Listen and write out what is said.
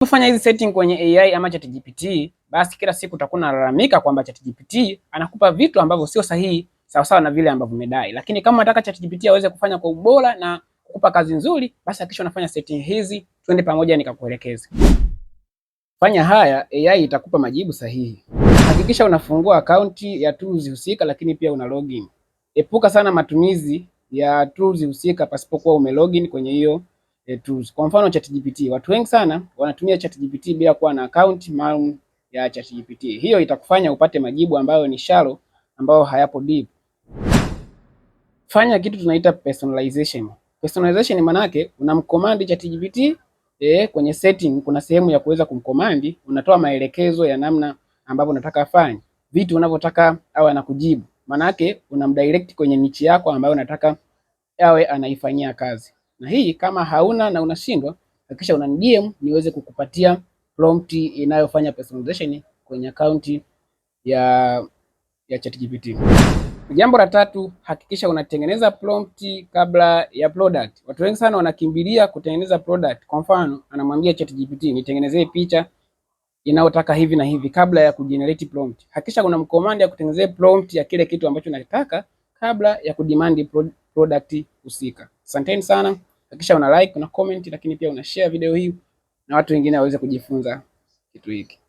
Kufanya hizi setting kwenye AI ama ChatGPT, basi kila siku utakuwa unalalamika kwamba ChatGPT anakupa vitu ambavyo sio sahihi sawasawa na vile ambavyo umedai. Lakini kama unataka ChatGPT aweze kufanya kwa ubora na kukupa kazi nzuri, basi hakikisha unafanya setting hizi. Twende pamoja nikakuelekeze. Fanya haya, AI itakupa majibu sahihi. Hakikisha unafungua akaunti ya tools husika, lakini pia una login. Epuka sana matumizi ya tools husika pasipokuwa umelogin kwenye hiyo tools. Kwa mfano ChatGPT, watu wengi sana wanatumia ChatGPT bila kuwa na account maalum ya ChatGPT. Hiyo itakufanya upate majibu ambayo ni shallow, ambayo hayapo deep. Fanya kitu tunaita personalization. Personalization maana yake unamcommand ChatGPT kwenye setting kuna sehemu ya kuweza kumcommand, unatoa maelekezo ya namna ambavyo unataka afanye vitu unavyotaka awe anakujibu. Maana yake unamdirect kwenye niche yako ambayo unataka awe anaifanyia kazi. Na hii kama hauna na unashindwa, hakikisha una DM niweze kukupatia prompt inayofanya personalization kwenye akaunti ya ChatGPT. Jambo la tatu, hakikisha unatengeneza prompt kabla ya product. Watu wengi sana wanakimbilia kutengeneza product. Kwa mfano, anamwambia ChatGPT nitengenezee picha inayotaka hivi na hivi kabla ya kugenerate prompt. Hakikisha kuna mcommand ya kutengenezea prompt ya kile kitu ambacho unataka kabla ya kudemand product husika. Asanteni sana. Hakikisha una like, una comment, lakini pia una share video hii na watu wengine waweze kujifunza kitu hiki.